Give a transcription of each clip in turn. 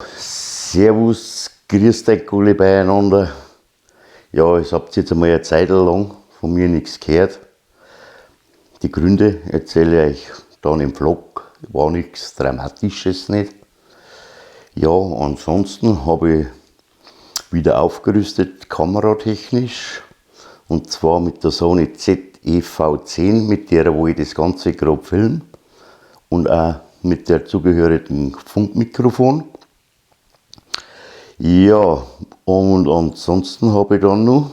Servus, grüßt euch alle beieinander. Ja, es habt jetzt einmal eine Zeit lang von mir nichts gehört. Die Gründe erzähle ich euch dann im Vlog. War nichts Dramatisches nicht. Ja, ansonsten habe ich wieder aufgerüstet, kameratechnisch. Und zwar mit der Sony ZEV-10, mit der wo ich das Ganze grob film. Und auch mit der zugehörigen Funkmikrofon. Ja, und ansonsten habe ich dann noch,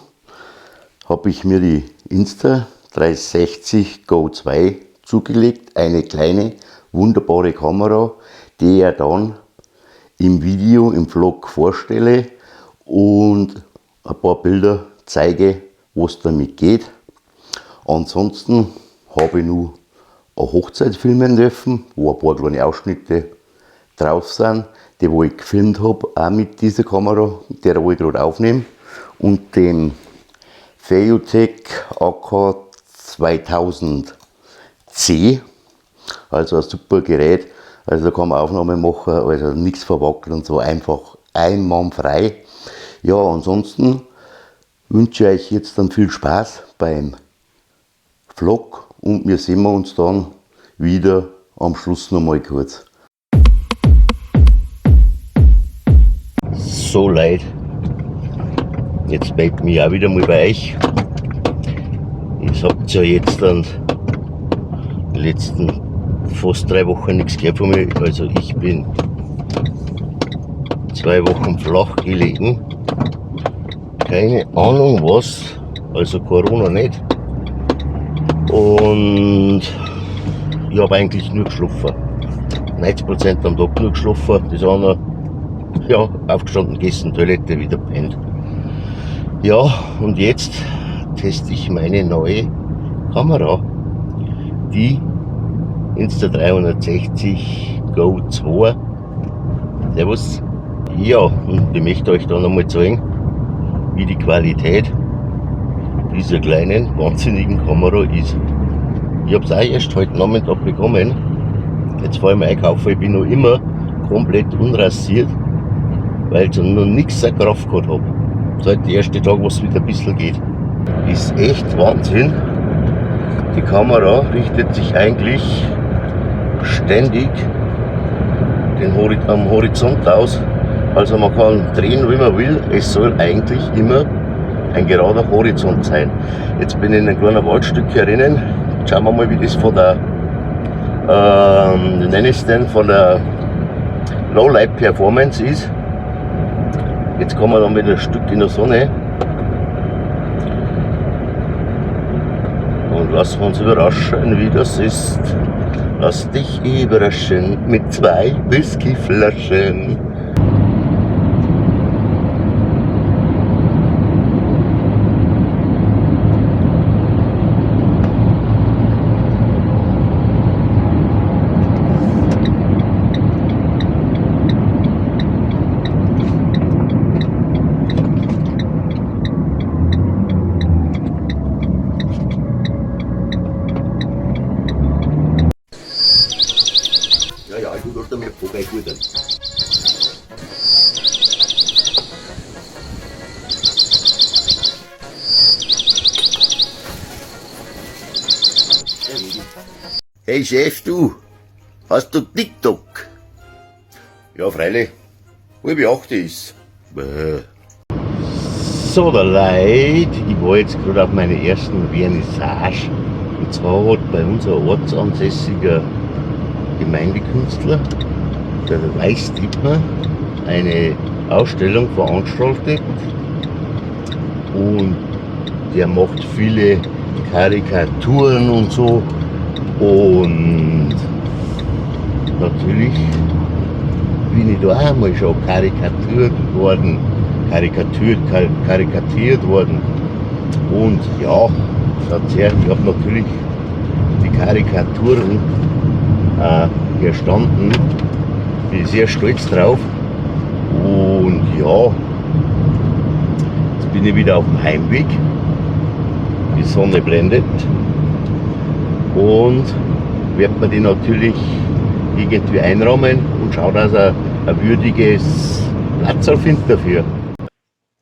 habe ich mir die Insta360 Go 2 zugelegt, eine kleine, wunderbare Kamera, die ich dann im Video, im Vlog vorstelle und ein paar Bilder zeige, was damit geht. Ansonsten habe ich nur eine Hochzeit filmen dürfen, wo ein paar kleine Ausschnitte drauf sind, die wo ich gefilmt habe, auch mit dieser Kamera, der wo ich gerade aufnehme, und dem FeiyuTech AK 2000C, also ein super Gerät, also da kann man Aufnahmen machen, also nichts verwackelt und so, einfach einwandfrei. Ja, ansonsten wünsche ich euch jetzt dann viel Spaß beim Vlog und wir sehen uns dann wieder am Schluss nochmal kurz. So Leute, jetzt melde ich mich auch wieder mal bei euch. Ich habt ja jetzt dann die letzten fast 3 Wochen nichts gehört von mir. Also ich bin 2 Wochen flach gelegen. Keine Ahnung was, also Corona nicht. Und ich hab eigentlich nur geschlafen. 90% am Tag nur geschlafen, das andere, ja, aufgestanden, gegessen, Toilette, wieder pennt. Ja, und jetzt teste ich meine neue Kamera, die Insta360 Go 2. Servus. Ja, und ich möchte euch da nochmal zeigen, wie die Qualität dieser kleinen, wahnsinnigen Kamera ist. Ich hab's auch erst heute Nachmittag bekommen. Jetzt fahr ich mal einkaufen, ich bin noch immer komplett unrasiert, weil ich noch nix an Kraft gehabt hab. Seit der erste Tag, wo's wieder ein bisschen geht. Ist echt Wahnsinn. Die Kamera richtet sich eigentlich ständig am Horizont aus. Also man kann drehen, wie man will. Es soll eigentlich immer ein gerader Horizont sein. Jetzt bin ich in ein kleines Waldstück herinnen. Schauen wir mal, wie das von der wie nenne ich's denn, von der Lowlight Performance ist. Jetzt kommen wir dann wieder ein Stück in der Sonne. Und lassen wir uns überraschen, wie das ist. Lass dich überraschen mit 2 Whiskyflaschen. Ja, ja, du hast mir vorbei gut an. Hey Chef, du, hast du TikTok? Ja, freilich. 7:30 ist. Bäh. So, der Leute, ich war jetzt gerade auf meiner ersten Vernissage. Und zwar hat bei uns ein ortsansässiger Gemeindekünstler, der Weiß Dittmar, eine Ausstellung veranstaltet. Und der macht viele Karikaturen und so. Und natürlich bin ich da auch einmal schon karikaturiert worden, karikatiert worden. Und ja, schaut her, ich hab natürlich die Karikaturen erstanden. Bin sehr stolz drauf. Und ja, jetzt bin ich wieder auf dem Heimweg. Die Sonne blendet. Und wird man die natürlich irgendwie einrahmen und schaut, dass er ein würdiges Platz finden dafür.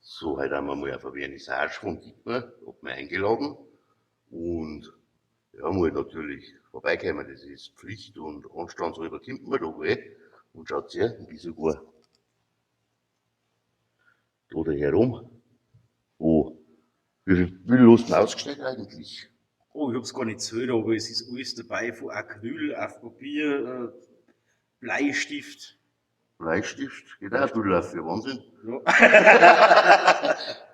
So, heute haben wir mal auf eine Vernissage von Dietmar, hab mich eingeladen und ja, muss ich natürlich vorbeikommen, das ist Pflicht und anstandshalber kommt man da, gell? Und schaut her, ich bin sogar da herum. Wo, wie viel hast du ausgestellt eigentlich? Oh, ich hab's gar nicht zählt, aber es ist alles dabei, von Acryl auf Papier, Bleistift. Bleistift, geht auch ein bisschen auf, für Wahnsinn. Ja.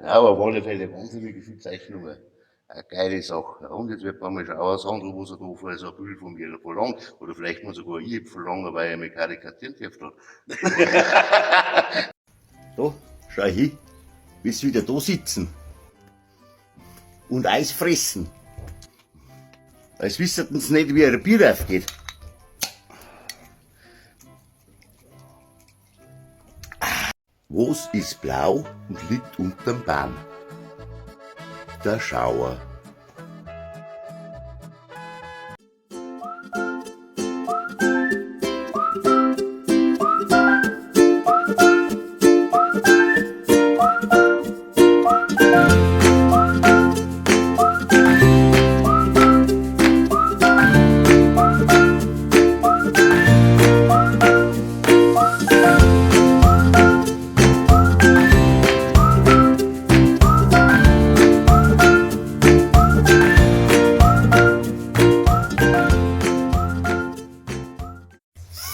Ja, aber auf alle Fälle wahnsinnig viele Zeichnungen. Eine geile Sache. Und jetzt wird man mal schauen, Sandro, was er da für so ein Bild von mir verlangt. Oder vielleicht muss sogar ich verlangen, weil er mich karikatieren dürfte. Da, schau hin, willst du wieder da sitzen und Eis fressen. Als wüssten sie nicht, wie ein Bier aufgeht. Was ist blau und liegt unterm Baum? Der Schauer.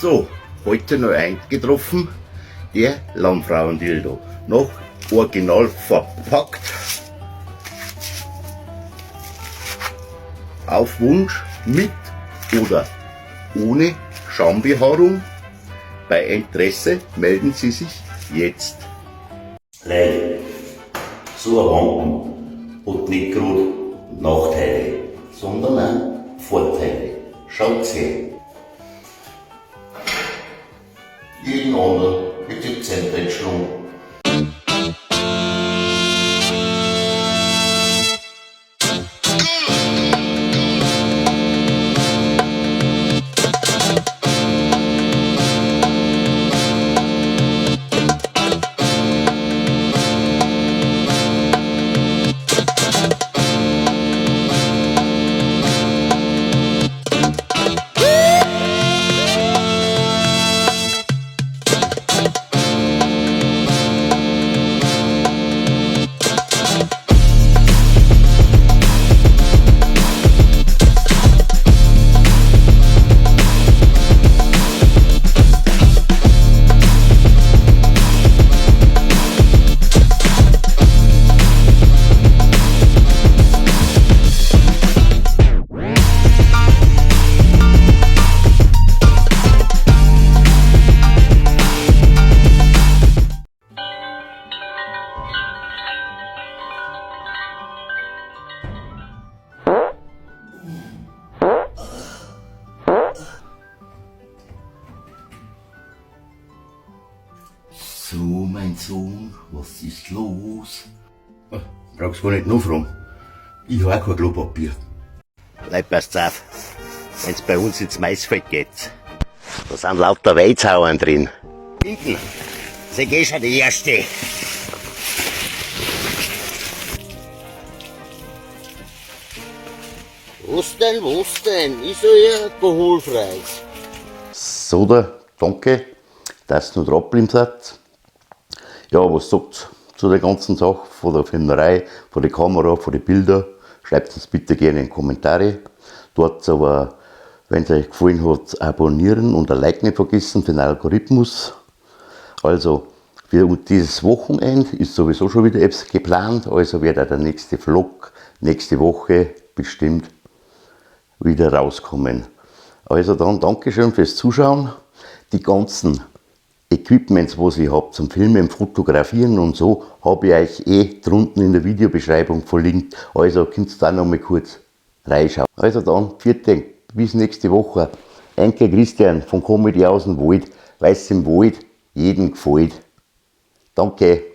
So, heute neu eingetroffen, der Lammfrauendildo. Noch original verpackt. Auf Wunsch mit oder ohne Schambehaarung. Bei Interesse melden Sie sich jetzt. Leute, so ein Wampen hat nicht gerade Nachteile, sondern auch Vorteile. Schaut's her. Jeden anderen mit 17 Brett. So, mein Sohn, was ist los? Brauchst gar nicht nachfragen. Ich hab auch kein Klopapier. Leute, passt auf, wenn's bei uns ins Maisfeld geht. Da sind lauter Weizhauern drin. Hinten, sie geht schon die erste. Was denn, was denn? Ist ja eh alkoholfrei. So, da, danke, dass ihr noch dran geblieben seid. Ja, was sagt's zu der ganzen Sache, von der Filmerei, von der Kamera, von den Bildern? Schreibt uns bitte gerne in die Kommentare. Dort aber, wenn es euch gefallen hat, abonnieren und ein Like nicht vergessen für den Algorithmus. Also, für dieses Wochenende ist sowieso schon wieder etwas geplant, also wird auch der nächste Vlog nächste Woche bestimmt wieder rauskommen. Also dann, Dankeschön fürs Zuschauen. Die ganzen Equipments, was ich hab zum Filmen, Fotografieren und so, hab ich euch eh drunten in der Videobeschreibung verlinkt. Also könnt ihr da noch mal kurz reinschauen. Also dann, vierte, bis nächste Woche. Enkel Christian von Comedy aus dem Wald, weil's im Wald jedem gefällt. Danke.